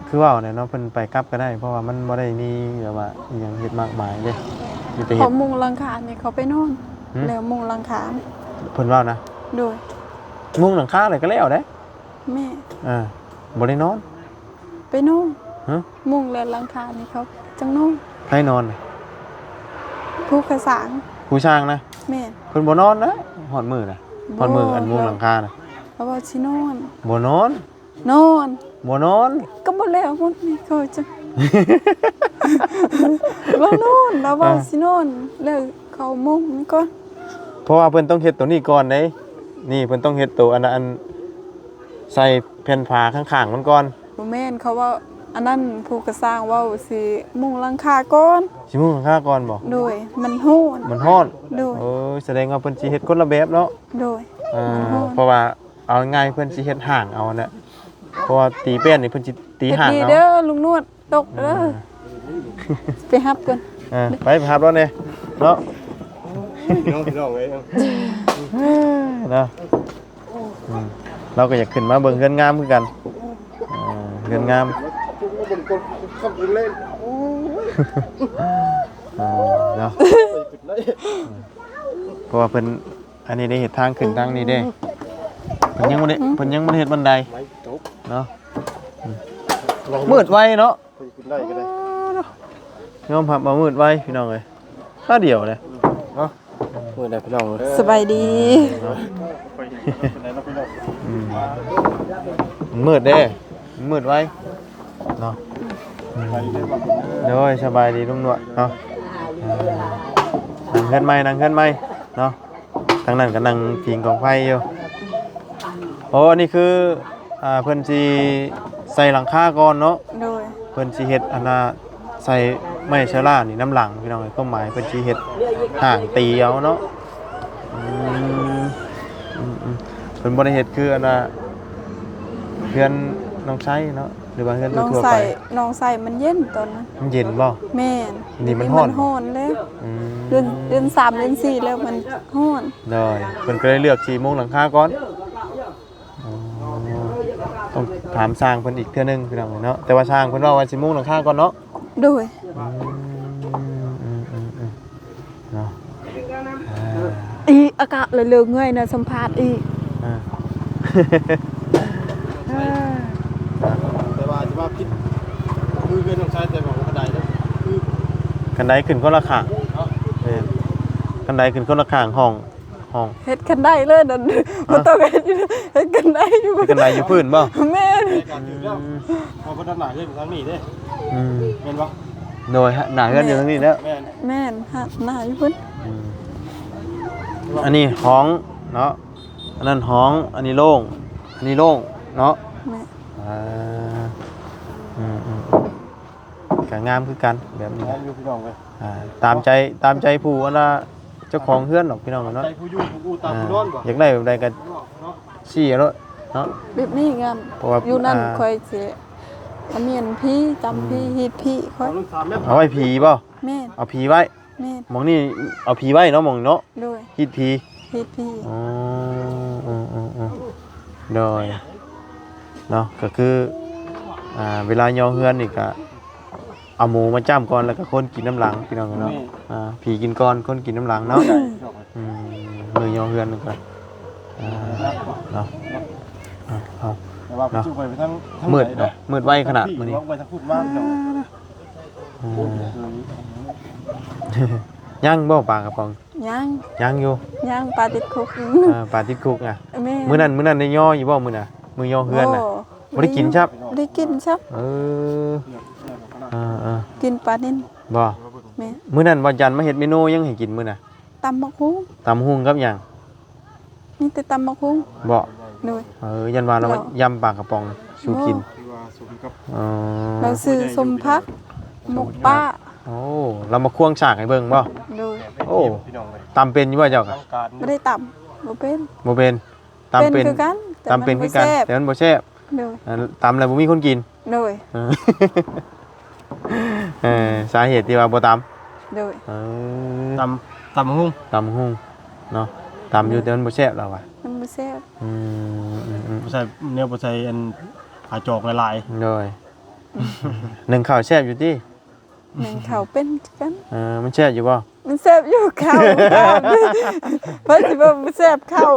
ຄືເວົ້າແຫຼະເນາະ ເພິ່ນໄປກັບກໍໄດ້ ເພາະວ່າມັນບໍ່ໄດ້ມີແບບວ່າອີ່ຫຍັງເຮັດມາກມາຍເດ້ ມີແຕ່ເຮັດ ເຂົາມຸງຫຼັງຄານີ້ ເຂົາໄປນອນ ຫືມ? ແລ້ວມຸງຫຼັງຄາ ເພິ່ນເວົ້ານະ? ໂດຍ ມຸງຫຼັງຄາແລ້ວກໍແລ້ວເດ້. ແມ່ນ ເອີ ບໍ່ໄດ້ນອນ ໄປນອນ ຮະ? ມຸງແລ້ວຫຼັງຄານີ້ເຂົາຈັ່ງນອນ. ໃຜນອນ? ຜູ້ກະສ້າງ ຜູ້ຊ່າງນະ? ແມ່ນ ເພິ່ນບໍ່ນອນນະ ຮອດມື້ນະ ຮອດມື້ອັນມຸງຫຼັງຄານະ ລາວວ່າຊິນອນ ບໍ່ນອນ ນອນ ບໍ່ນອນ ກໍບໍ່ແລ້ວໝົດນີ້ ເຂົາຈະ ລາວນອນ ລາວວ່າ ເອີ ຊິນອນ ແລ້ວເຂົາມຸງກ່ອນ ເພາະວ່າເພິ່ນຕ້ອງເຮັດໂຕນີ້ກ່ອນເດ້ ນີ້ເພິ່ນຕ້ອງເຮັດໂຕອັນ ອັນໃສ່ແຜ່ນຜ້າຂ້າງໆມັນກ່ອນ. ບໍ່ແມ່ນ ເຂົາເວົ້າ ອັນນັ້ນຜູ້ກະສ້າງເວົ້າຊິມຸງຫຼັງຄາກ່ອນ ຊິມຸງຫຼັງຄາກ່ອນບໍ່? ໂດຍ ມັນຮ້ອນ ມັນຮ້ອນ ໂດຍ ເອີ ສະແດງວ່າເພິ່ນຊິເຮັດຄົນລະແບບເນາະ ໂດຍ ອ່າ ມັນຮ້ອນ ເພາະວ່າ ເອົາງ່າຍໆ ເພິ່ນຊິເຮັດຫ້າງເອົາຫັ້ນແຫຼະ ເພາະວ່າຕີແປ້ນນີ້ເພິ່ນຊິຕີຫ້າງເອົາ ເຮັດດີເດີລຸງນວດ ຕົກເດີ ອ່າ ໄປຮັບກ່ອນ ເອີ ໄປ ໄປຮັບລາວແດ່ເນາະ ພີ່ນ້ອງ ພີ່ນ້ອງເອີຍ ເນາະ ອືມ ລາວກໍຢາກຂຶ້ນມາເບິ່ງເຮືອນງາມຄືກັນ ເອີ ເຮືອນງາມ ເອີ ເນາະ ເພາະວ່າເພິ່ນ ອັນນີ້ໄດ້ເຮັດທາງຂຶ້ນທາງນີ້ເດ້ ເພິ່ນຍັງບໍ່ໄດ້ ເພິ່ນຍັງບໍ່ໄດ້ເຮັດບັນໄດເນາະ ມືດໄວເນາະ ຂຶ້ນໄດ້ກໍໄດ້ ຍອມຮັບວ່າມືດໄວພີ່ນ້ອງເອີຍ ຄາວດຽວເດ້ເນາະ ມືດໄດ້ພີ່ນ້ອງເອີຍ ສະບາຍດີ ເນາະ ອືມ ມືດເດ້ ມືດໄວເນາະ ອືມ ໂດຍ ສະບາຍດີລຸງນວດເນາະ ເອີ ນັ່ງເຮືອນໃໝ່ ນັ່ງເຮືອນໃໝ່ເນາະ ທາງນັ້ນກໍນັ່ງຜິງກອງໄຟຢູ່ ໂອ້ ອັນນີ້ຄື ອ່າ ເພິ່ນຊິໃສ່ຫຼັງຄາກ່ອນເນາະ ໂດຍ ເພິ່ນຊິເຮັດອັນນ່າ ໃສ່ໄມ້ເຊື້ອລານີ້ນຳຫຼັງພີ່ນ້ອງເອີຍ ຄວາມໝາຍເພິ່ນຊິເຮັດຫ້າງຕີເອົາເນາະ ອືມ ອືມ ອືມ ເພິ່ນບໍ່ໄດ້ເຮັດຄືອັນນ່າ ເຮືອນນ້ອງໄຊເນາະ ຫຼືວ່າເຮືອນທົ່ວໆໄປ ນ້ອງໄຊ ນ້ອງໄຊມັນເຢັນຕອນນັ້ນ ມັນເຢັນບໍ່? ແມ່ນ ນີ້ມັນຮ້ອນ ມັນຮ້ອນເລີຍ ອືມ ເດືອນ ເດືອນສາມ ເດືອນສີ່ ແລ້ວມັນຮ້ອນ ໂດຍ ເພິ່ນກໍເລີຍເລືອກຊິມຸງຫຼັງຄາກ່ອນ ອໍ ຕ້ອງຖາມຊ່າງເພິ່ນອີກເທື່ອໜຶ່ງພີ່ນ້ອງເນາະ ແຕ່ວ່າຊ່າງເພິ່ນເວົ້າວ່າຊິມຸງຫຼັງຄາກ່ອນເນາະ ໂດຍ ອືມ ອືມ ເນາະ ອ່າ ອີອາກາດລະເລີງເງື່ອຍນະ ສຳພາດອີ ອ່າ ແຕ່ວ່າຊິວ່າຜິດ ຄືເຮືອນນ້ອງຊາຍ ແຕ່ວ່າບໍ່ໄດ້ເດ້ ຄື ຄັນໄດຂຶ້ນຄົນລະຂ້າງ ເນາະ ເອີ ຄັນໄດຂຶ້ນຄົນລະຂ້າງຫ້ອງ ຫ້ອງ ເຮັດຄັນໄດເລີຍນັ້ນ ຮະ? ບໍ່ຕ້ອງເຮັດຢູ່ ເຮັດຄັນໄດຢູ່ ເຮັດຄັນໄດຢູ່ພື້ນບໍ່? ແມ່ນ ອືມ ເພາະວ່າໜ້າເຮືອນຢູ່ທາງນີ້ເດ້ ອືມ ແມ່ນບໍ່? ໂດຍ ໜ້າເຮືອນຢູ່ທາງນີ້ແລ້ວ ແມ່ນ ແມ່ນ ຫະ ໜ້າຢູ່ພຸ້ນ ອືມ ອັນນີ້ຫ້ອງເນາະ ອັນນັ້ນຫ້ອງ ອັນນີ້ໂລ່ງ ອັນນີ້ໂລ່ງເນາະ ແມ່ນ ເອີ ອືມໆ ກໍງາມຄືກັນແບບນີ້ ງາມຢູ່ພີ່ນ້ອງເອີຍ ອ່າ ຕາມໃຈ ຕາມໃຈຜູ້ອັນວ່າເຈົ້າຂອງເຮືອນດອກພີ່ນ້ອງເນາະ ໃຈຜູ້ຢູ່ ຜູ້ຕາມຜູ້ນອນບໍ່ ຢາກໄດ້ແບບໃດກໍຊີ້ເອົາໂລດເນາະ ແບບນີ້ງາມ ເພາະວ່າຢູ່ນັ້ນ ອ່າ ຂ້ອຍຊິອັນນີ້ອັນຜີ ຕຳຜີ ອືມ ຮີດຜີຂ້ອຍ ເອົາໄວ້ຜີບໍ່ ແມ່ນ ເອົາຜີໄວ້ ແມ່ນ ໝ່ອງນີ້ເອົາຜີໄວ້ເນາະ ໝ່ອງນີ້ເນາະ ໂດຍ ຮີດຜີ ຮີດຜີ ອໍ ເອີໆໆ ໂດຍ ເນາະ ກໍຄື ອ່າ ເວລາຍໍເຮືອນນີ້ກໍເອົາໝູມາຈ້ຳກ່ອນ ແລ້ວກໍຄົນກິນນຳຫຼັງ ພີ່ນ້ອງເນາະ ແມ່ນ ອ່າ ຜີກິນກ່ອນ ຄົນກິນນຳຫຼັງເນາະ ອືມ ມື້ຍໍເຮືອນນີ້ກໍ ອ່າ ເນາະ ເອົາ ເອົາ ແຕ່ວ່າເນາະ ໄປທາງ ທາງ ມືດ ໃດເນາະ ມືດໄວຂະໜາດມື້ນີ້ ໄປທາງພຸ້ນມາ ພີ່ນ້ອງ ອືມ ຍັງບໍ່ປາກະປ໋ອງ? ຍັງ ຍັງຢູ່ ຍັງ ປາຕິດຄຸກ ເອີ ປາຕິດຄຸກນະ ແມ່ນ ມື້ນັ້ນ ມື້ນັ້ນໄດ້ຍໍຢູ່ບໍ່ມື້ນະ ມື້ຍໍເຮືອນນະ ບໍ່ ບໍ່ໄດ້ກິນຊ້ຳ ບໍ່ໄດ້ກິນຊ້ຳ ເອີ ເອີໆ ກິນປານິນບໍ່ ແມ່ນ ມື້ນັ້ນວັນຈັນມາເຮັດເມນູຫຍັງໃຫ້ກິນມື້ນະ? ຕຳບັກຫຸ່ງ ຕຳຫຸ່ງກັບຫຍັງ? ມີແຕ່ຕຳບັກຫຸ່ງ ບໍ່ ໂດຍ ເອີ ຢ້ານວ່າລາວ ແລ້ວ ຢຳປາກະປ໋ອງສູ່ກິນ ບໍ່ ອໍ ລາວຊື້ສົ້ມຜັກ ໝົກປາ ໂອ້ ລາວມາຄວງສາກໃຫ້ເບິ່ງບໍ່? ໂດຍ ໂອ້ ຕຳເປັນຢູ່ບໍ່ເຈົ້າກະ? ບໍ່ໄດ້ຕຳ ບໍ່ເປັນ ບໍ່ເປັນ ຕຳເປັນ ເປັນຄືກັນ ຕຳເປັນຄືກັນ ແຕ່ມັນບໍ່ແຊບ ແຕ່ມັນບໍ່ແຊບ ໂດຍ ອ່າ ຕຳແລ້ວບໍ່ມີຄົນກິນ ໂດຍ ເອີ ເອີ ສາເຫດທີ່ວ່າບໍ່ຕຳ ໂດຍ ເອີ ຕຳ ຕຳບັກຫຸ່ງ ຕຳບັກຫຸ່ງເນາະ ຕຳຢູ່ ແຕ່ມັນບໍ່ແຊບລາວວ່າ ມັນບໍ່ແຊບ ອືມ ອືມໆ ບໍ່ໃສ່ ແນວບໍ່ໃສ່ອັນ ຝາຈອກຫຼາຍໆ ໂດຍ ໜຶ້ງເຂົ້າແຊບຢູ່ຕິ? ໜຶ້ງເຂົ້າເປັນຄືກັນ. ເອີ ມັນແຊບຢູ່ບໍ່? ມັນແຊບຢູ່ເຂົ້າ ເພິ່ນຊິວ່າບໍ່ແຊບເຂົ້າ.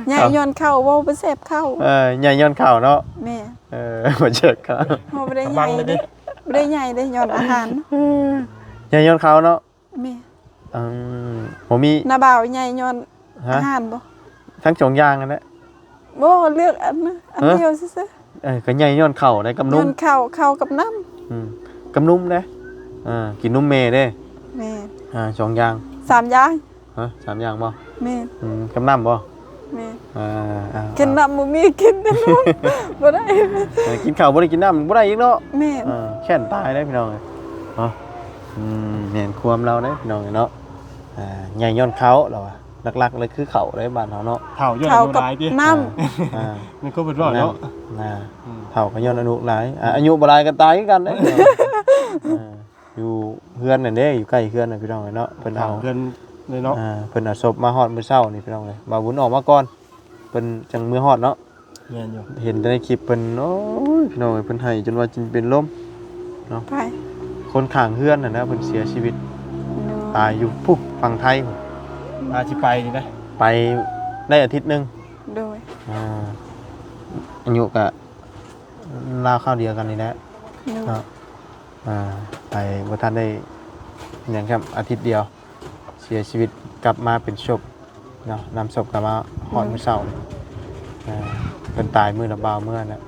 ໃຫຍ່ຍ້ອນເຂົ້າ ເວົ້າບໍ່ແຊບເຂົ້າ. ເອີ ໃຫຍ່ຍ້ອນເຂົ້າເນາະ. ແມ່ນ. ເອີ ບໍ່ແຊບເຂົ້າ ເຮົາບໍ່ໄດ້ໃຫຍ່ເດ້ ບໍ່ໄດ້ໃຫຍ່ເດ້ ຍ້ອນອາຫານ. ເອີ ໃຫຍ່ຍ້ອນເຂົ້າເນາະ. ແມ່ນ. ອືມ ບໍ່ມີ ນ້າບ່າວໃຫຍ່ຍ້ອນ ຮະ? ອາຫານບໍ່? ທັງສອງຢ່າງຫັ້ນແຫຼະ. ບໍ່ ເລືອກອັນນະ ອັນ ຮະ? ດຽວຊື່ໆ. ເອີ ກໍໃຫຍ່ຍ້ອນເຂົ້າໄດ໋ ກັບນົມ. ຍ້ອນເຂົ້າ ເຂົ້າກັບນ້ຳ. ອືມ ກັບນົມເດ້. ອ່າ ກິນນົມແມ່ເດ້. ແມ່ນ. ອ່າ ສອງຢ່າງ ສາມຢ່າງ. ຮະ? ສາມຢ່າງບໍ່? ແມ່ນ. ອືມ ກັບນ້ຳບໍ່? ແມ່ນ. ອ່າ ອ່າ ກິນນ້ຳບໍ່ມີ ກິນແຕ່ນົມ ບໍ່ໄດ້. ເອີ ກິນເຂົ້າບໍ່ໄດ້ກິນນ້ຳບໍ່ໄດ້ອີກເນາະ. ແມ່ນ. ເອີ ແຄ້ນຕາຍເດ້ພີ່ນ້ອງເອີຍເນາະ. ອືມ ແມ່ນຄວາມລາວເດ້ພີ່ນ້ອງເອີຍເນາະ. ອ່າ ໃຫຍ່ຍ້ອນເຂົ້າລາວວ່າ ຫຼັກໆເລີຍຄືເຂົ້າເດ້ບ້ານເຮົາເນາະ. ເຖົ້າຍ້ອນອາຍຸຫຼາຍຕິ? ເຂົ້າກັບນ້ຳ. ອ່າ ແມ່ນຄວາມເພິ່ນເວົ້າເນາະ. ອ່າ ອືມ ເຖົ້າກໍຍ້ອນອາຍຸຫຼາຍ. ອ່າ ອາຍຸບໍ່ຫຼາຍກໍຕາຍຄືກັນເດ້. ອ່າ ຢູ່ເຮືອນນັ້ນເດ້ ຢູ່ໃກ້ເຮືອນນະພີ່ນ້ອງເອີຍເນາະ. ເພິ່ນເອົາ ເຮືອນເລີຍເນາະ. ອ່າ ເພິ່ນເອົາສົບມາຮອດມື້ເຊົ້ານີ້ພີ່ນ້ອງເອີຍ ບ່າວບຸນອອກມາກ່ອນ ເພິ່ນຈັ່ງເມືອຮອດເນາະ. ແມ່ນຢູ່ ເຫັນແຕ່ໃນຄລິບເພິ່ນ. ໂອ້ຍ ພີ່ນ້ອງເອີຍ ເພິ່ນໄຫ້ຈົນວ່າຈິເປັນລົມເນາະ. ໄປ ຄົນຂ້າງເຮືອນຫັ້ນນະ ເພິ່ນເສຍຊີວິດ ໂດຍ ຕາຍຢູ່ພຸ້ນຝັ່ງໄທພຸ້ນ. ອາ ຊິໄປນີ້ນະ ໄປໄດ້ອາທິດໜຶ່ງ. ໂດຍ. ອ່າ ອາຍຸກະລາວຄາວດຽວກັນນີ້ແຫຼະ. ໂດຍ. ເນາະ. ອ່າ ໄປບໍ່ທັນໄດ້ຫຍັງຊ້ຳ ອາທິດດຽວ ເສຍຊີວິດ ກັບມາເປັນສົບເນາະ. ນຳສົບກັບມາຮອດ ອືມ ມື້ເຊົ້ານີ້. ອ່າ ເພິ່ນຕາຍມື້ລະບ່າວເມືອນະ. ອ່າ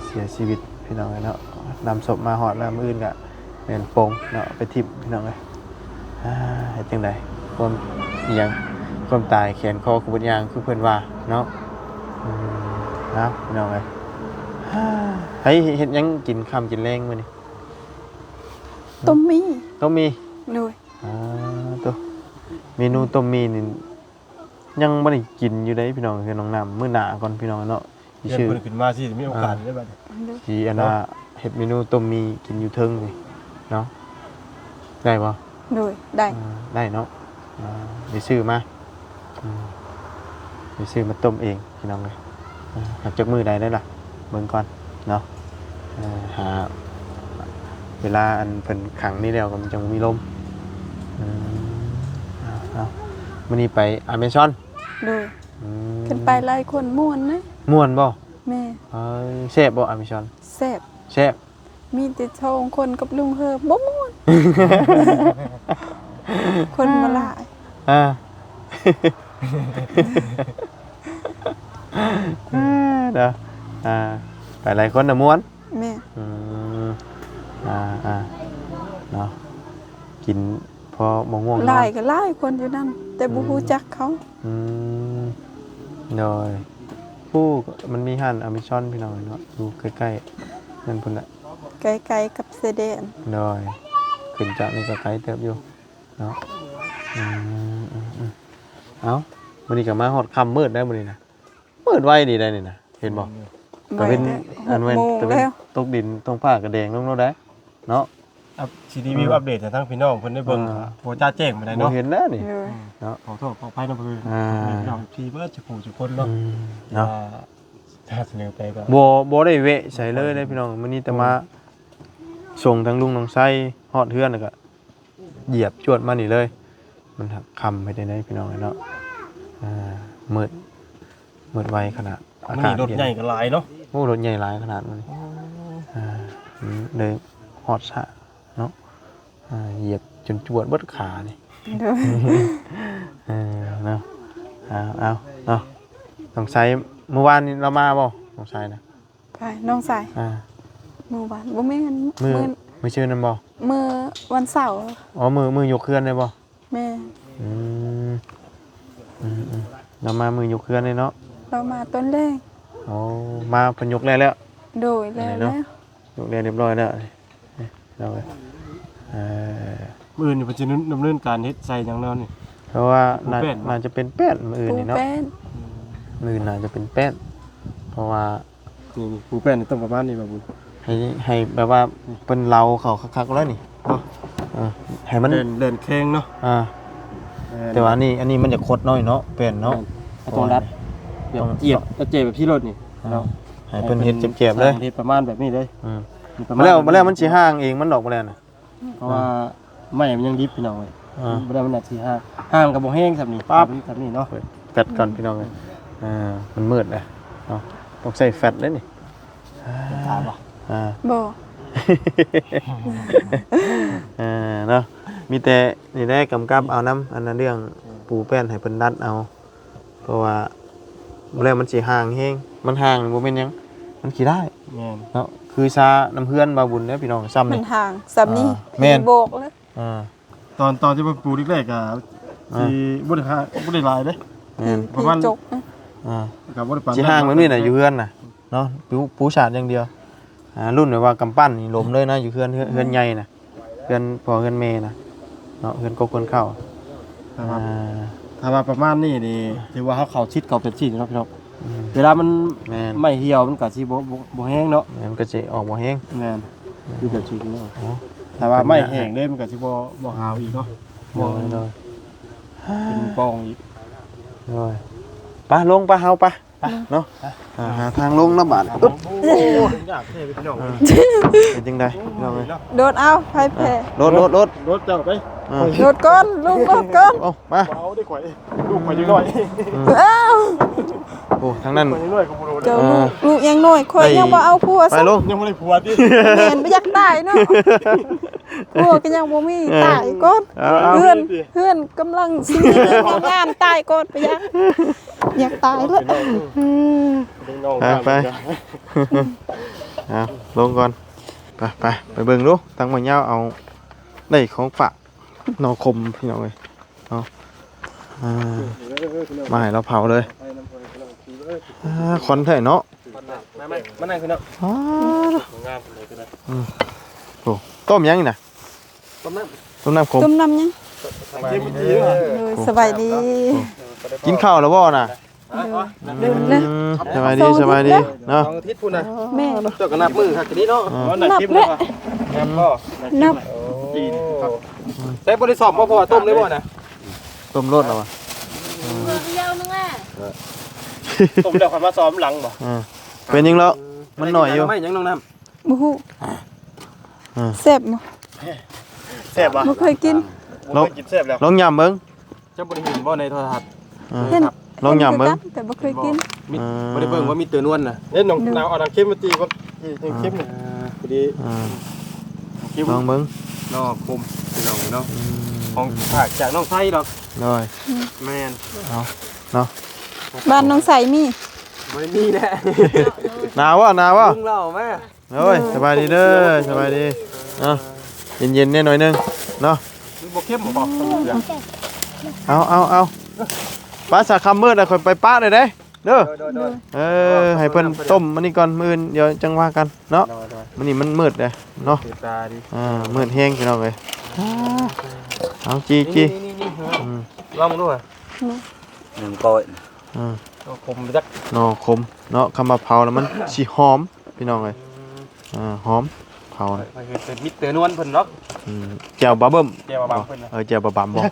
ເສຍຊີວິດພີ່ນ້ອງເອີຍເນາະ. ນຳສົບມາຮອດແລ້ວ ມື້ອື່ນກະແມ່ນປົງເນາະ ໄປຖິ້ມພີ່ນ້ອງເອີຍ. ອ່າ ເຮັດຈັ່ງໃດ ຄວາມອີ່ຫຍັງ ຄວາມຕາຍແຂນຄໍຂະບົດຍາງ ຄືເພິ່ນວ່າເນາະ. ອືມ ເອົາ ພີ່ນ້ອງເອີຍ ໃຫ້ເຮັດຫຍັງກິນຄ່ຳກິນແລງມື້ນີ້? ຕົ້ມໝີ່. ຕົ້ມໝີ່. ໂດຍ. ອ່າ ໂຕ ເມນູຕົ້ມໝີ່ນີ້ ຍັງບໍ່ໄດ້ກິນຢູ່ເດ້ພີ່ນ້ອງ ເຮືອນນ້ອງນ້ຳ. ມື້ໜ້າກ່ອນພີ່ນ້ອງເນາະ. ຊິຊື້ ເພິ່ນຂຶ້ນມາຊິມີໂອກາດ ອ່າ ເດ້ບັດນີ້ ຊິອັນວ່າ ເນາະ ເຮັດເມນູຕົ້ມໝີ່ກິນຢູ່ເທິງນີ້ເນາະ. ໄດ້ບໍ່? ໂດຍ ໄດ້. ອ່າ ໄດ້ເນາະ. ອ່າ ໄດ້ຊື້ມາ ອືມ ໄດ້ຊື້ມາຕົ້ມເອງພີ່ນ້ອງເອີຍ. ອ່າ ຫາກຈັກມື້ໃດໄດ້ລະ ເບິ່ງກ່ອນເນາະ. ເອີ ຫາເວລາອັນເພິ່ນຂັງນີ້ແລ້ວກໍມັນຈັ່ງມີລົມ. ອືມ ເອົາ ເອົາ ມື້ນີ້ໄປອາເມຊອນ. ໂດຍ. ອືມ ເພິ່ນໄປຫຼາຍຄົນມ່ວນເດ້. ມ່ວນບໍ່? ແມ່ນ. ເອີ ແຊບບໍ່ອາເມຊອນ? ແຊບ. ແຊບ. ມີແຕ່ສອງຄົນກັບລຸງເຮີບ ບໍ່ມ່ວນ ຄົນບໍ່ຫຼາຍ. ອ່າ ເນາະ. ອ່າ ໄປຫຼາຍຄົນນະມ່ວນ. ແມ່ນ. ອືມ ອ່າໆ ເນາະ ກິນພໍບໍ່ງ່ວງນອນ. ຫຼາຍກໍຫຼາຍຄົນຢູ່ນັ້ນ ແຕ່ບໍ່ ອືມ ຮູ້ຈັກເຂົາ. ອືມ ໂດຍ. ຜູ້ ມັນມີຮ້ານອາເມຊອນພີ່ນ້ອງເນາະ ຢູ່ໃກ້ໆນັ້ນພຸ້ນແຫຼະ ໃກ້ໆກັບຊາຍແດນ. ໂດຍ. ຂຶ້ນຈາກນີ້ກໍໄກເຕີບຢູ່ເນາະ. ອືມ ອືມ ເອົ້າ ມື້ນີ້ກໍມາຮອດຄ່ຳມືດໄດ໋ມື້ນີ້ນະ. ມືດໄວດີໄດ໋ນີ້ນະ ເຫັນບໍ່? ອືມ ຕາເວັນ ໄວແທ້ ອັນແມ່ນ ຫົກໂມງ ຕາເວັນ ແລ້ວ ຕົກດິນ ທ້ອງຟ້າກໍແດງລົງໂລດໄດ໋ເນາະ. ອັບ ຊິຣີວິວ ອ່າ ອັບເດດໃຫ້ທາງພີ່ນ້ອງເພິ່ນໄດ້ເບິ່ງ. ອ່າ ບໍ່ຈະແຈ້ງປານໃດເນາະ. ບໍ່ເຫັນແລ້ວນີ້ ໂດຍ ເນາະ. ຂໍໂທດຂໍອະໄພນຳເພິ່ນ ອ່າ ພີ່ນ້ອງທີ່ເບິດທຸກຜູ້ທຸກຄົນເນາະ. ອືມ ເນາະ. ວ່າຖ້າສະເໜີໄປກໍ ບໍ່ ບໍ່ໄດ້ແວະໃສເລີຍເດ້ພີ່ນ້ອງ. ມື້ນີ້ແຕ່ມາ ອືມ ສົ່ງທາງລຸງນ້ອງໄຊຮອດເຮືອນ ແລ້ວກໍຢຽບຈວດມານີ້ເລີຍ. ມັນຫາກຄ່ຳເຮັດຈັ່ງໃດພີ່ນ້ອງເອີຍເນາະ. ອ່າ ມືດ ມືດໄວຂະໜາດ. ອາກາດເຢັນ ມື້ນີ້ລົດໃຫຍ່ກໍຫຼາຍເນາະ. ໂອ້ ລົດໃຫຍ່ຫຼາຍຂະໜາດມື້ນີ້. ໂອ້ ອ່າ ເລີຍຮອດຊ້າເນາະ. ອ່າ ຢຽບຈົນຈວດເບິດຂານີ້. ໂດຍ. ເອີ ເນາະ. ເອົາ ເອົາ ເນາະ. ນ້ອງໄຊ ມື້ວານນີ້ລາວມາບໍ່ ນ້ອງໄຊນະ? ໃຜ? ນ້ອງຊາຍ. ອ່າ ມື້ວານ ບໍ່ແມ່ນ ມື້ ມື້ ມື້ຊື່ນັ້ນບໍ່? ມື້ວັນເສົາ. ອໍ ມື້ ມື້ຍົກເຮືອນໄດ້ບໍ່? ແມ່ນ. ອືມ ອືມໆ ລາວມາມື້ຍົກເຮືອນເດ້ເນາະ. ລາວມາຕອນແລງ. ໂອ້ ມາເພິ່ນຍົກແລ້ວແລ້ວ. ໂດຍ ແລ້ວແລ້ວ ຍົກແລ້ວຮຽບຮ້ອຍແລ້ວ. ເອີ ມື້ອື່ນນີ້ເພິ່ນຊິດຳເນີນການເຮັດໃສ່ຫຍັງແນວນີ້? ເພາະວ່າ ປູແປ້ນ ໜ້າ ໜ້າຈະເປັນແປ້ນມື້ອື່ນນີ້ເນາະ. ປູແປ້ນ. ອືມ ມື້ອື່ນໜ້າຈະເປັນແປ້ນ ເພາະວ່າ ນີ້ ນີ້ ປູແປ້ນນີ້ຕ້ອງປະມານນີ້ ບ່າວບຸນ. ໃຫ້ ໃຫ້ແບບວ່າ ນີ້ ເພິ່ນເລົາເຂົ້າຄັກໆແລ້ວນີ້ເນາະ. ເອີ ໃຫ້ມັນ ເດີນ ເດີນແຂງເນາະ. ອ່າ ແຕ່ວ່າອັນນີ້ ອັນນີ້ມັນຈະຄົດໜ້ອຍເນາະ ແປ້ນເນາະ. ແມ່ນ ຕ້ອງດັດ. ຕ້ອງ ແບບຈຽບ ເອົາແຈບແບບທີ່ລົດນີ້ເນາະ ໃຫ້ເພິ່ນເຮັດແຈບໆເລີຍ ເຮັດປະມານແບບນີ້ເລີຍ ອືມ ນີ້ປະມານ ແລ້ວ ແລ້ວມັນຊິຫ່າງເອງມັນດອກບໍ່ແລ້ວນະ ເພາະວ່າໄມ້ມັນຍັງດິບພີ່ນ້ອງເອີຍ ອ່າ ບໍ່ໄດ້ ມັນໜ້າຊິຫ່າງ ຫ່າງກໍບໍ່ແຮງສ່ຳນີ້ ປັບ ມັນສ່ຳນີ້ເນາະ ເປີດແຟດກ່ອນພີ່ນ້ອງເອີຍ ອ່າ ມັນມືດແລ້ວເນາະ ຕ້ອງໃຊ້ແຟດເດ້ນີ້ ເປັນຕາບໍ່ ອ່າ ບໍ່ ເອີ ເນາະ ມີແຕ່ນີ້ແຫຼະ ກຳກັບເອົານຳ ອັນນັ້ນເລື່ອງປູແປ້ນໃຫ້ເພິ່ນດັດເອົາ ເພາະວ່າແລ້ວມັນຊິຫ່າງແຮງ ມັນຫ່າງບໍ່ແມ່ນຫຍັງ ມັນຂີ້ຮ້າຍ ແມ່ນ ເນາະ ຄືຊານ້ຳເຮືອນບ່າວບຸນເດ້ພີ່ນ້ອງ ສ່ຳນີ້ ມັນຫ່າງສ່ຳນີ້ ອ່າ ແມ່ນ ບອກເລີຍ ອ່າ ຕອນ ຕອນທີ່ວ່າປູແລກໆກໍ ອ່າ ຊິບໍ່ໄດ້ ບໍ່ໄດ້ຫຼາຍເດ້ ແມ່ນ ປະມານ ຈກ ອ່າ ກໍບໍ່ໄດ້ປານ ຊິຫ່າງແບບນີ້ນະ ຢູ່ເຮືອນນະ ເນາະ ປູ ປູສາດຢ່າງດຽວ ອ່າ ລຸ້ນແບບວ່າກຳປັ້ນນີ້ລົ້ມເລີຍນະ ຢູ່ເຮືອນ ເຮືອນ ເຮືອນໃຫຍ່ນະ ເຮືອນພໍ່ເຮືອນແມ່ນະເນາະ ເຮືອນກົກເຮືອນເຄົ້າ ຖ້າວ່າ ອ່າ ຖ້າວ່າປະມານນີ້ນີ້ ຖືວ່າເຮົາເຂົ້າຊິດເຂົ້າເປັນຊິດເນາະພີ່ນ້ອງ ອືມ ເວລາມັນ ແມ່ນ ໄມ້ຫ່ຽວມັນກໍຊິບໍ່ ບໍ່ ບໍ່ແຮງເນາະ ແມ່ນ ມັນກໍຊິອອກບໍ່ແຮງ ແມ່ນ ຄືແບບຊິເນາະ ໂອ້ ຖ້າວ່າໄມ້ແຫ້ງເດ້ ມັນກໍຊິບໍ່ ບໍ່ຫາວອີກເນາະ ໂດຍ ໂດຍ ເປັນກອງອີກ ໂດຍ ໄປ ລົງ ໄປ ເຮົາໄປ ໄປເນາະ ອ່າ ຫາທາງລົງເນາະບາດນີ້ ໂອ້ ຍາກແທ້ພີ່ນ້ອງ ອ່າ ເປັນຈັ່ງໃດພີ່ນ້ອງເອີຍ ໂດດເອົາ ໃຜແພ້ ອ່າ ໂດດ ໂດດ ໂດດ ໂດດເຈົ້າໄປ ອ່າ ໂດດກ່ອນ ລູກໂດດກ່ອນ ເອົາ ມາ ເອົາໄດ້ຂ້ອຍ ລູກຂ້ອຍຍັງນ້ອຍ ອືມ ເອົາ ໂອ້ ທາງນັ້ນ ຂ້ອຍຍັງນ້ອຍກໍບໍ່ໂດດ ເຈົ້າ ອ່າ ລູກ ລູກຍັງນ້ອຍ ຂ້ອຍ ໄປ ຍັງບໍ່ເອົາຜົວ ໄປ ຊ້ຳ ລົງ ຍັງບໍ່ໄດ້ຜົວຕິ ແມ່ນ ບໍ່ຢາກຕາຍເນາະ ຜົວກໍຍັງບໍ່ມີ ເອີ ຕາຍກ່ອນ ເອົາ ເອົາ ເຮືອນ ເຮືອນກຳລັງຊິມີເຮືອນງາມໆ ຕາຍກ່ອນ ບໍ່ຢາກ ຢາກຕາຍແລ້ວ ເອີ ໄປ ໄປ ເອົາ ລົງກ່ອນ ໄປ ໄປ ໄປເບິ່ງດູ ທາງບ່າວຍາວເອົາໄດ້ຂອງຝາກ ໜໍ່ຂົມພີ່ນ້ອງເອີຍເນາະ ອ່າ ມາໃຫ້ລາວເຜົາເລີຍ ອ່າ ຄວັນແທ້ເນາະ ມາ ມາ ມານັ່ງພີ່ນ້ອງ ອ່າ ງາມເລີຍ ອືມ ໂອ້ ຕົ້ມຫຍັງນີ້ນະ ຕົ້ມນ້ຳ ຕົ້ມນ້ຳຂົມ ຕົ້ມນ້ຳຫຍັງ ສະບາຍດີເດີ ໂດຍ ສະບາຍດີ ກິນເຂົ້າແລ້ວບໍ່ນະ? ອືມ ສະບາຍດີ ສະບາຍດີເນາະ ສອງອາທິດແລ້ວ ສອງອາທິດພຸ້ນນະ ແມ່ນ ເຈົ້າກໍນັບມື້ຄັກດີເນາະ ນັບແຫຼະ ນັບບໍ່ ນັບ ໂອ້ ແຕ່ບໍ່ໄດ້ຊ້ອມບໍ່ ເພາະວ່າຕົ້ມເລີຍບໍ່ນະ ຕົ້ມໂລດເອົາວ່າ ເອີ ດຽວໜຶ່ງແຫຼະ ຕົ້ມແລ້ວຄ່ອຍມາຊ້ອມຫຼັງບໍ່ ເອີ ເປັນຫຍັງແລ້ວ ມັນໜ້ອຍຢູ່ ໄມ້ຫຍັງນ້ອງນ້ຳ ບໍ່ຮູ້ ອ່າ ແຊບບໍ່ ແຊບບໍ່ ບໍ່ເຄີຍກິນ ລອງ ກິນແຊບແລ້ວ ລອງຫຍ້ຳເບິ່ງ ເຈົ້າບໍ່ໄດ້ເຫັນບໍ່ໃນໂທລະທັດ ອ່າ ເຫັນ ລອງຫຍ້ຳເບິ່ງ ເຫັນຄືກັນ ແຕ່ບໍ່ເຄີຍກິນ ມີ ອ່າ ບໍ່ໄດ້ເບິ່ງວ່າມີເຕີນວນນະ ເຮັດໜອງ ອ່າ ນາວເອົານ້ຳເຄັມມາຕີກ່ອນ ນີ້ ນີ້ ອ່າ ເຄັມນີ້ ພໍດີ ອ່າ ເຄັມ ລອງເບິ່ງ ໜໍ່ຂົມ ພີ່ນ້ອງເນາະ ອືມ ຂອງຝາກຈາກນ້ອງໄຊດອກ ໂດຍ ອືມ ແມ່ນ ເອົາເນາະ ບ້ານນ້ອງໄຊມີ ບໍ່ໄດ້ມີແຫຼະ ໜາວບໍ່ ໜາວບໍ່ ລຸງເລົ່າມາ ໂອ້ຍ ສະບາຍດີເດີ ສະບາຍດີເນາະ ເຢັນໆແດ່ໜ້ອຍໜຶ່ງເນາະ ມັນບໍ່ເຄັມບໍ່? ເອົາ ເອົາ ເອົາ ໄປສາ ຄ່ຳມືດແລ້ວຄ່ອຍໄປປະໄດ້ເດ້ ເດີ ໂດຍ ໂດຍ ເອີ ໃຫ້ເພິ່ນຕົ້ມອັນນີ້ກ່ອນ ມື້ອື່ນດຽວຈັ່ງວ່າກັນເນາະ ໂດຍ ໂດຍ ມື້ນີ້ມັນມືດເດ້ເນາະ ເສຍຕາດີ ອ່າ ມືດແຮງພີ່ນ້ອງເອີຍ ເອົາ ຈີ່ ຈີ່ ນີ້ໆໆ ອືມ ລອງເບິ່ງດູ ໜຶ່ງກ້ອຍ ອ່າ ໜໍ່ຂົມຈັກ ໜໍ່ຂົມເນາະ ຄຳວ່າເຜົາແລ້ວມັນຊິຫອມ ພີ່ນ້ອງເອີຍ ອ່າ ຫອມ ເຜົາ ຂ້ອຍເຫັນແຕ່ມີແຕ່ນວນເພິ່ນເນາະ ອືມ ແຈ່ວບາເບິ່ມ ແຈ່ວບາບຳເພິ່ນນະ ເອີ ແຈ່ວບາບຳບໍ່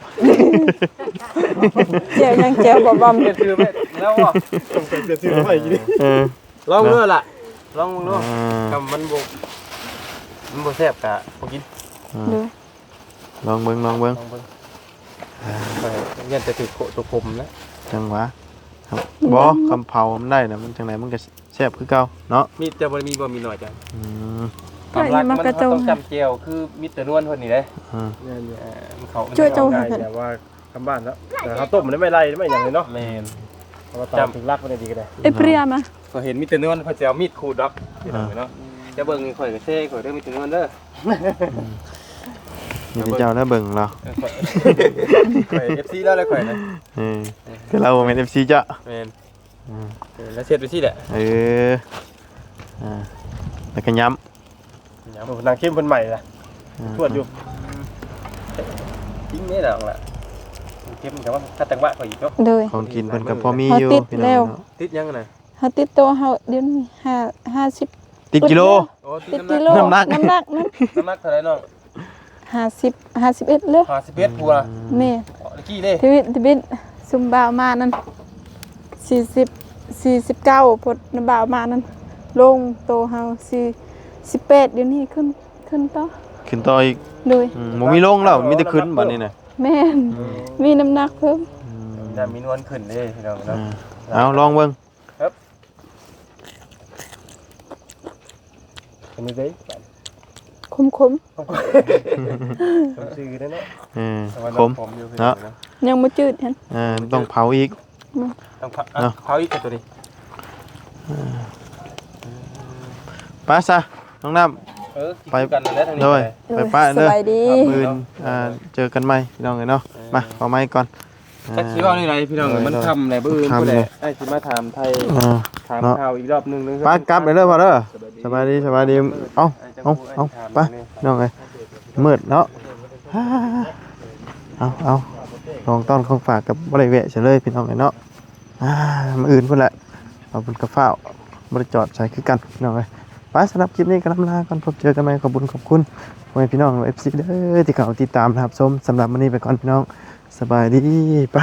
ແຈ່ວຫຍັງ ແຈ່ວບາບຳ ປ່ຽນຊື່ແມ່ນແລ້ວບໍ່ ຕ້ອງປ່ຽນຊື່ໃໝ່ຢູ່ນີ້ ເອີ ລອງເບິ່ງລະ ລອງເບິ່ງດູ ອ່າ ຖ້າມັນບໍ່ ມັນບໍ່ແຊບກະບໍ່ກິນ ອ່າ ໂດຍ ລອງເບິ່ງ ລອງເບິ່ງ ລອງເບິ່ງ ອ່າ ຂ້ອຍຢ້ານແຕ່ຖືກໂຄ ຕົວຂົມແຫຼະ ຈັ່ງຫວະ ບໍ່ ຄຳເຜົາມັນໄດ້ນະ ມັນຈັ່ງໃດມັນກໍແຊບຄືເກົ່າເນາະ ມີດເຈົ້າບໍ່ໄດ້ມີບໍ່ ມີດນ້ອຍເຈົ້າ ອືມ ຕາມຫຼັກມັນ ເຮົາຕ້ອງຈ້ຳແຈ່ວຄືມີດຕານວນເພິ່ນນີ້ເດ້ ອ່າ ເອີ ມັນເຂົ້າ ຊ່ວຍເຈົ້າໃຫ້ເພິ່ນ ແບບວ່າ ທຳບ້ານເນາະ ເອີ ເຮົາຕົ້ມໄດ້ໄມ້ໄລ່ໄມ້ຫຍັງເລີຍເນາະ ແມ່ນ ເພາະວ່າຕາມຖືກຫຼັກມັນດີກໍໄດ້ ເອເປຣຍມາ ຂ້ອຍເຫັນມີແຕ່ນວນ ຂ້ອຍຊິເອົາມີດຂູດດອກ ອ່າ ເນາະ ຈະເບິ່ງຂ້ອຍກໍແຊຂ້ອຍເດີ ມີແຕ່ນວນເດີ ອືມ ມີແຕ່ເຈົ້າແລ້ວເບິ່ງລາວ ເອີ ຂ້ອຍ ຂ້ອຍເອັຟຊີລາວແລ້ວຂ້ອຍນະ ເອີ ແຕ່ລາວບໍ່ແມ່ນເອັຟຊີເຈົ້າ ແມ່ນ ອ່າ ເອີ ລາວເຮັດໄປຊີ້ແຫຼະ ເອີ ອ່າ ແລ້ວກໍຫຍ້ຳ ໂອ້ ໜັງເຄັມເພິ່ນໃໝ່ລະ ອ່າ ທວດຢູ່ ຈິງເດ້ລະ ໜັງລະ ເຄັມແຕ່ວ່າຂັດຈັງຫວະຂ້ອຍອີກເນາະ ໂດຍ ຂອງກິນເພິ່ນກໍພໍມີຢູ່ ເຮົາຕິດແລ້ວ ພີ່ນ້ອງເນາະ ຕິດຫຍັງນະ ເຮົາຕິດໂຕເຮົາດຽວນີ້ ຫ້າ ຫ້າສິບ ຕິດກິໂລ ໂອ້ ຕິດກິໂລ ນ້ຳໜັກ ນ້ຳໜັກນັ້ນ ນ້ຳໜັກເທົ່າໃດນ້ອງ? ຫ້າສິບ ຫ້າສິບເອັດເລີຍ ຫ້າສິບເອັດ ອືມ ຜູ້ລະ ແມ່ນ ອໍ ຕະກີ້ເດ້ ທະວິດ ທະວິດ ຊຸມບ່າວມານັ້ນ ສີ່ສິບ ສີ່ສິບເກົ້າ ພົດນ້ຳບ່າວມານັ້ນ ລົງໂຕເຮົາ ສີ່ສິບແປດ ດຽວນີ້ຂຶ້ນ ຂຶ້ນຕໍ່ ຂຶ້ນຕໍ່ອີກ ໂດຍ ອືມ ບໍ່ມີລົງແລ້ວ ມີແຕ່ຂຶ້ນບັດນີ້ນະ ແມ່ນ ອືມ ມີນ້ຳໜັກເພີ່ມ ອືມ ນ້ຳມີນວນຂຶ້ນເດ້ພີ່ນ້ອງເນາະ ອ່າ ເອົາລອງເບິ່ງ ເອີບ ເປັນໄດ ຂົມໆ ຂມຊື່ເດ້ເນາະ ເອີ ແຕ່ວ່າ ຂົມ ຂມຢູ່ ເນາະ ພີ່ນ້ອງເນາະ ຍັງບໍ່ຈືດຫັ້ນ ເອີ ຕ້ອງເຜົາອີກ ອືມ ຕ້ອງເຜົາ ເນາະ ເຜົາອີກ ຕົວນີ້ ເອີ ໄປຊະ ນ້ອງນ້ຳ ເອີ ໄປ ຄືກັນນັ້ນແຫຼະ ທາງນີ້ ໂດຍ ໄປ ໄປປະເດີ ສະບາຍດີ ມື້ອື່ນ ອ່າ ເຈີກັນໃໝ່ພີ່ນ້ອງເອີຍເນາະ ເອີ ມາ ເອົາໄມ້ກ່ອນ ຈັກຊິເວົ້າແນວໃດພີ່ນ້ອງ ເອີ ມັນຄ່ຳແລ້ວ ມື້ອື່ນພຸ້ນແຫຼະ ອ້າຍຊິມາຖາມໄທ ເອີ ເນາະ ຖາມຂ່າວອີກລອບໜຶ່ງເດີ ໄປກັບໄປເດີພໍ່ເດີ ສະບາຍດີ ສະບາຍດີ ສະບາຍດີ ເອົາ ເອົາ ເອົາ ໄປ ພີ່ນ້ອງເອີຍ ມືດເນາະ ເອົາ ເອົາ ຂອງຕ້ອນຂອງຝາກກໍບໍ່ໄດ້ແວະໃສເລີຍພີ່ນ້ອງເອີຍເນາະ ອ່າ ມື້ອື່ນພຸ້ນແຫຼະ ເອົາ ເພິ່ນກໍຟ້າວ ບໍ່ໄດ້ຈອດໃສຄືກັນພີ່ນ້ອງເອີຍ ໄປ ສຳລັບຄລິບນີ້ກໍລຳລາກ່ອນ ພົບເຈີກັນໃໝ່ ຂອບຄຸນ ຂອບຄຸນພໍ່ແມ່ພີ່ນ້ອງ ເອັຟຊີ ເດີ ທີ່ເຂົ້າຕິດຕາມຮັບຊົມ ສຳລັບມື້ນີ້ໄປກ່ອນພີ່ນ້ອງ ສະບາຍດີ ໄປ.